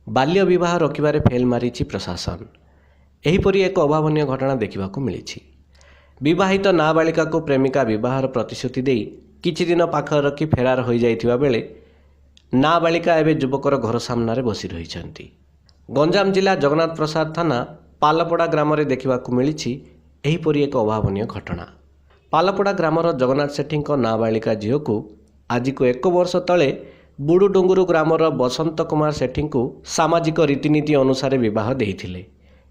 ବାଲ୍ୟ ବିବାହ ରୋକିବାରେ ଫେଲ୍ ମାରିଛି ପ୍ରଶାସନ। ଏହିପରି ଏକ ଅଭାବନୀୟ ଘଟଣା ଦେଖିବାକୁ ମିଳିଛି। ବିବାହିତ ନାବାଳିକାକୁ ପ୍ରେମିକା ବିବାହର ପ୍ରତିଶ୍ରୁତି ଦେଇ କିଛି ଦିନ ପାଖରେ ରଖି ଫେରାର ହୋଇଯାଇଥିବା ବେଳେ ନାବାଳିକା ଏବେ ଯୁବକର ଘର ସାମ୍ନାରେ ବସି ରହିଛନ୍ତି। ଗଞ୍ଜାମ ଜିଲ୍ଲା ଜଗନ୍ନାଥ ପ୍ରସାଦ ଥାନା ପାଲପଡ଼ା ଗ୍ରାମରେ ଦେଖିବାକୁ ମିଳିଛି ଏହିପରି ଏକ ଅଭାବନୀୟ ଘଟଣା। ପାଲପଡ଼ା ଗ୍ରାମର ଜଗନ୍ନାଥ ସେଠୀଙ୍କ ନାବାଳିକା ଝିଅକୁ ଆଜିକୁ ଏକ ବର୍ଷ ତଳେ ବୁଡ଼ୁଡୁଙ୍ଗୁରୁ ଗ୍ରାମର ବସନ୍ତ କୁମାର ସେଠୀଙ୍କୁ ସାମାଜିକ ରୀତିନୀତି ଅନୁସାରେ ବିବାହ ଦେଇଥିଲେ।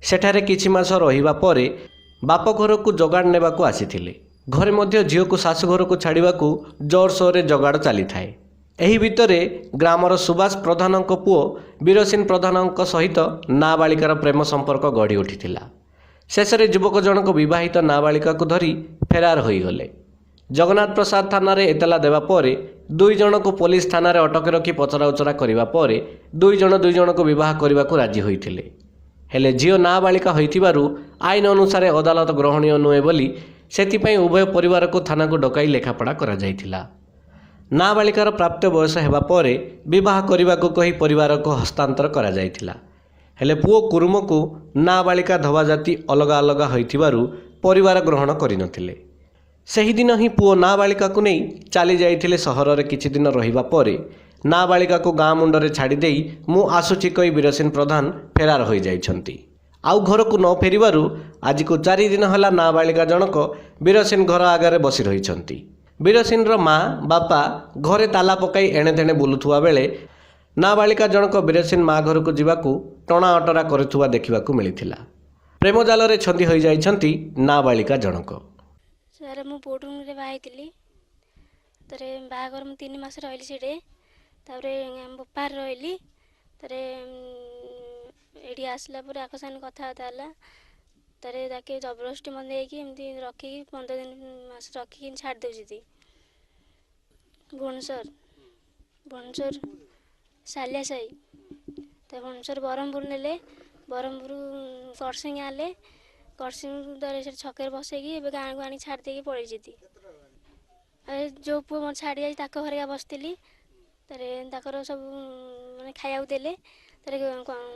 ସେଠାରେ କିଛି ମାସ ରହିବା ପରେ ବାପଘରକୁ ଯୋଗାଡ଼ ନେବାକୁ ଆସିଥିଲେ। ଘରେ ମଧ୍ୟ ଝିଅକୁ ଶାଶୁଘରକୁ ଛାଡ଼ିବାକୁ ଜୋରସୋରରେ ଯୋଗାଡ଼ ଚାଲିଥାଏ। ଏହି ଭିତରେ ଗ୍ରାମର ସୁବାସ ପ୍ରଧାନଙ୍କ ପୁଅ ବୀରସିଂ ପ୍ରଧାନଙ୍କ ସହିତ ନାବାଳିକାର ପ୍ରେମ ସମ୍ପର୍କ ଗଢ଼ି ଉଠିଥିଲା। ଶେଷରେ ଯୁବକ ଜଣକ ବିବାହିତ ନାବାଳିକାକୁ ଧରି ଫେରାର ହୋଇଗଲେ। ଜଗନ୍ନାଥ ପ୍ରସାଦ ଥାନାରେ ଏତଲା ଦେବା ପରେ ଦୁଇ ଜଣଙ୍କୁ ପୋଲିସ ଥାନାରେ ଅଟକ ରଖି ପଚରାଉଚରା କରିବା ପରେ ଦୁଇ ଜଣ ଦୁଇ ଜଣଙ୍କୁ ବିବାହ କରିବାକୁ ରାଜି ହୋଇଥିଲେ। ହେଲେ ଝିଅ ନାବାଳିକା ହୋଇଥିବାରୁ ଆଇନ ଅନୁସାରେ ଅଦାଲତ ଗ୍ରହଣୀୟ ନୁହେଁ ବୋଲି ସେଥିପାଇଁ ଉଭୟ ପରିବାରକୁ ଥାନାକୁ ଡକାଇ ଲେଖାପଢ଼ା କରାଯାଇଥିଲା। ନାବାଳିକାର ପ୍ରାପ୍ତ ବୟସ ହେବା ପରେ ବିବାହ କରିବାକୁ କହି ପରିବାରକୁ ହସ୍ତାନ୍ତର କରାଯାଇଥିଲା। ହେଲେ ପୁଅ କୁରୁମକୁ ନାବାଳିକା ଧୋବା ଜାତି ଅଲଗା ଅଲଗା ହୋଇଥିବାରୁ ପରିବାର ଗ୍ରହଣ କରିନଥିଲେ। ସେହିଦିନ ହିଁ ପୁଅ ନାବାଳିକାକୁ ନେଇ ଚାଲି ଯାଇଥିଲେ। ସହରରେ କିଛି ଦିନ ରହିବା ପରେ ନାବାଳିକାକୁ ଗାଁ ମୁଣ୍ଡରେ ଛାଡ଼ି ଦେଇ ମୁଁ ଆସୁଛି କହି ବୀରସିଂ ପ୍ରଧାନ ଫେରାର ହୋଇଯାଇଛନ୍ତି। ଆଉ ଘରକୁ ନ ଫେରିବାରୁ ଆଜିକୁ 4 ଦିନ ହେଲା ନାବାଳିକା ଜଣକ ବୀରସିଂ ଘର ଆଗରେ ବସି ରହିଛନ୍ତି। ବୀରସିଂର ମା ବାପା ଘରେ ତାଲା ପକାଇ ଏଣେ ତେଣେ ବୁଲୁଥିବା ବେଳେ ନାବାଳିକା ଜଣକ ବୀରସିଂ ମା ଘରକୁ ଯିବାକୁ ଟଣା ଅଟରା କରୁଥିବା ଦେଖିବାକୁ ମିଳିଥିଲା। ପ୍ରେମ ଜାଲରେ ଛନ୍ଦି ହୋଇଯାଇଛନ୍ତି ନାବାଳିକା ଜଣକ। ସାର୍, ମୁଁ ବୋର୍ଡିଂରେ ବାହା ହେଇଥିଲି। ତାପରେ ବାହାଘର ମୁଁ 3 ମାସ ରହିଲି ସେଇଠି। ତାପରେ ବୋପାରେ ରହିଲି। ତାପରେ ଏଇଠି ଆସିଲା ପରେ ଆଙ୍କ ସାଙ୍ଗେ କଥାବାର୍ତ୍ତା ହେଲା। ତାପରେ ତାକେ ଜବରଦସ୍ତି ମୋତେ ନେଇକି ଏମିତି ରଖିକି 15 ଦିନ ମାସ ରଖିକି ଛାଡ଼ି ଦେଉଛନ୍ତି। ଭୁବନେଶ୍ୱର, ଭୁବନେଶ୍ୱର ସାଲିଆ ସାହି। ତା ଭୁବନେଶ୍ୱର ବ୍ରହ୍ମପୁର ନେଲେ। ବ୍ରହ୍ମପୁର କରସିଂ ଆଣିଲେ। କରସିଂ ଦ୍ୱାରା ସେଠି ଛକରେ ବସେଇକି ଏବେ ଗାଁକୁ ଆଣି ଛାଡ଼ି ଦେଇକି ପଳେଇଛନ୍ତି। ଆଉ ଯେଉଁ ପୁଅ ମୋତେ ଛାଡ଼ି ଯାଇଛି, ତାଙ୍କ ଘରେ ବସିଥିଲି। ତାରେ ତାଙ୍କର ସବୁ ମାନେ ଖାଇବାକୁ ଦେଲେ। ତାରେ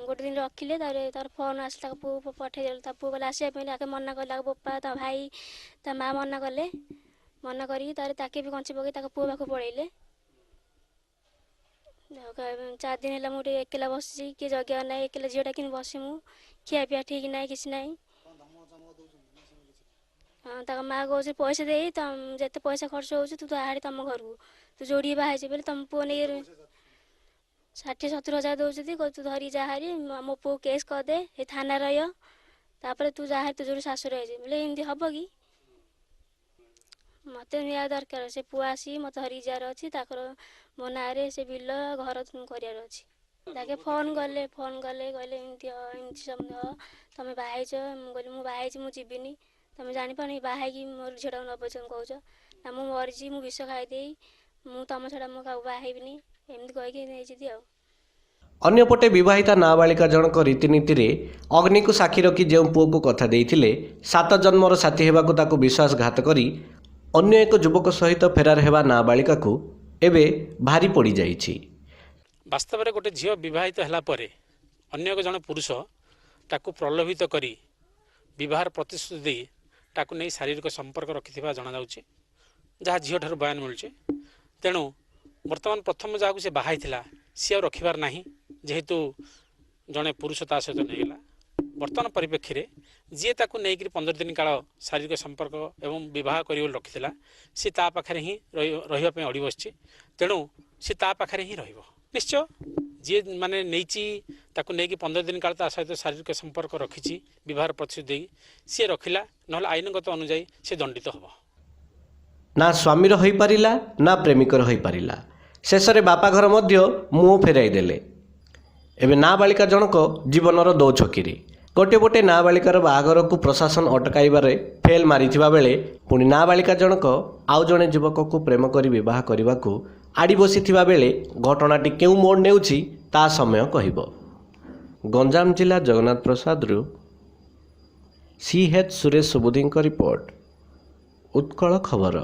ଗୋଟେ ଦିନ ରଖିଲେ। ତାପରେ ତାର ଫୋନ୍ ଆସିଲା, ତାଙ୍କ ପୁଅ ପଠେଇଦେଲେ। ତା ପୁଅ କହିଲା ଆସିବା ପାଇଁ, ତାକେ ମନା କଲେ। ତାଙ୍କ ବୋପା, ତା ଭାଇ, ତା ମା ମନା କଲେ। ମନା କରିକି ତାରେ ତାକେ ବି କଞ୍ଚି ପକେଇ ତାଙ୍କ ପୁଅ ପାଖକୁ ପଳେଇଲେ। 4 ଦିନ ହେଲା ମୁଁ ଟିକେ ଏକଲା ବସିଛି। କିଏ ଜଗିବା ନାହିଁ। ଏକଲା ଝିଅଟା କେମିତି ବସି ମୁଁ? ଖିଆ ପିଆ ଠିକ୍ ନାହିଁ, କିଛି ନାହିଁ। ହଁ, ତାଙ୍କ ମା କହୁଛି ପଇସା ଦେଇ ତ ଯେତେ ପଇସା ଖର୍ଚ୍ଚ ହେଉଛି ତୁ ବାହାରି ତମ ଘରକୁ, ତୁ ଯୋଡ଼ିଏ ବାହା ହେଇଛି ବୋଲି ତମ ପୁଅ ନେଇ 60-70 ହଜାର ଦେଉଛନ୍ତି। କହୁଛି ତୁ ଧରିକି ଯା ହାରି, ମୋ ପୁଅ କେସ୍ କରିଦେ, ଏ ଥାନା ରହିବ, ତାପରେ ତୁ ଯାହା ତୁ ଯୋଉଠି ଶାଶୁରେ ହେଇଛି ବୋଲେ। ଏମିତି ହବ କି? ମୋତେ ନ୍ୟାୟ ଦରକାର। ସେ ପୁଅ ଆସିକି ମୋତେ ଧରିକି ଯିବାର ଅଛି। ତାଙ୍କର ମୋ ନାଁରେ ସେ ବିଲ ଘର କରିବାର ଅଛି। ତାକେ ଫୋନ୍ କଲେ, ଫୋନ୍ କଲେ, କହିଲେ ଏମିତି ଏମିତି ସବୁ ତମେ ବାହା ହେଇଛ। ମୁଁ କହିଲି, ମୁଁ ବାହା ହେଇଛି, ମୁଁ ଯିବିନି। ତମେ ଜାଣିପାରୁନି, ବାହା ହେଇକି ମୋର ଝିଅଟାକୁ ନେବ କହୁଛ ନା? ମୁଁ ମରିଛି, ମୁଁ ବିଷ ଖାଇଦେଇ, ମୁଁ ତମ ଛଡ଼ା ମୁଁ କାହାକୁ ବାହା ହେବିନି, ଏମିତି କହିକି ନେଇଛନ୍ତି ଆଉ। ଅନ୍ୟପଟେ ବିବାହିତା ନାବାଳିକା ଜଣକ ରୀତିନୀତିରେ ଅଗ୍ନିକୁ ସାକ୍ଷୀ ରଖି ଯେଉଁ ପୁଅକୁ କଥା ଦେଇଥିଲେ ସାତ ଜନ୍ମର ସାଥୀ ହେବାକୁ, ତାକୁ ବିଶ୍ୱାସଘାତ କରି ଅନ୍ୟ ଏକ ଯୁବକ ସହିତ ଫେରାର ହେବା ନାବାଳିକାକୁ ଏବେ ଭାରି ପଡ଼ିଯାଇଛି। ବାସ୍ତବରେ ଗୋଟେ ଝିଅ ବିବାହିତ ହେଲା ପରେ ଅନ୍ୟ ଏକ ଜଣେ ପୁରୁଷ ତାକୁ ପ୍ରଲୋଭିତ କରି ବିବାହର ପ୍ରତିଶ୍ରୁତି ଦେଇ ତାକୁ ନେଇ ଶାରୀରିକ ସମ୍ପର୍କ ରଖିଥିବା ଜଣାଯାଉଛି, ଯାହା ଝିଅଠାରୁ ବୟାନ ମିଳୁଛି। ତେଣୁ ବର୍ତ୍ତମାନ ପ୍ରଥମ ଯାହାକୁ ସେ ବାହା ହେଇଥିଲା, ସିଏ ଆଉ ରଖିବାର ନାହିଁ, ଯେହେତୁ ଜଣେ ପୁରୁଷ ତା ସହିତ ନେଇଗଲା। ବର୍ତ୍ତମାନ ପରିପ୍ରେକ୍ଷୀରେ ଯିଏ ତାକୁ ନେଇକରି 15 ଦିନ କାଳ ଶାରୀରିକ ସମ୍ପର୍କ ଏବଂ ବିବାହ କରିବ ବୋଲି ରଖିଥିଲା, ସେ ତା ପାଖରେ ହିଁ ରହିବା ପାଇଁ ଅଡ଼ି ବସିଛି। ତେଣୁ ସେ ତା ପାଖରେ ହିଁ ରହିବ ନିଶ୍ଚୟ। ଯିଏ ମାନେ ନେଇଛି ତାକୁ ନେଇକି 15 ଦିନ କାଳ ତା ସହିତ ଶାରୀରିକ ସମ୍ପର୍କ ରଖିଛି ବିବାହର ପ୍ରତିଶ୍ରୁତି ଦେଇ, ସିଏ ରଖିଲା, ନହେଲେ ଆଇନଗତ ଅନୁଯାୟୀ ସେ ଦଣ୍ଡିତ ହେବ। ନା ସ୍ୱାମୀର ହୋଇପାରିଲା, ନା ପ୍ରେମିକର ହୋଇପାରିଲା। ଶେଷରେ ବାପାଘର ମଧ୍ୟ ମୁହଁ ଫେରାଇ ଦେଲେ। ଏବେ ନାବାଳିକା ଜଣକ ଜୀବନର ଦୋଛକିରେ। ଗୋଟିଏ ପଟେ ନାବାଳିକାର ବାହାଘରକୁ ପ୍ରଶାସନ ଅଟକାଇବାରେ ଫେଲ୍ ମାରିଥିବା ବେଳେ ପୁଣି ନାବାଳିକା ଜଣକ ଆଉ ଜଣେ ଯୁବକକୁ ପ୍ରେମ କରି ବିବାହ କରିବାକୁ ଆଡ଼ି ବସିଥିବା ବେଳେ ଘଟଣାଟି କେଉଁ ମୋଡ଼ ନେଉଛି ତା ସମୟ କହିବ। ଗଞ୍ଜାମ ଜିଲ୍ଲା ଜଗନ୍ନାଥ ପ୍ରସାଦରୁ ସି ଏଚ୍ ସୁରେଶ ସୁବୁଦ୍ଧିଙ୍କ ରିପୋର୍ଟ, ଉତ୍କଳ ଖବର।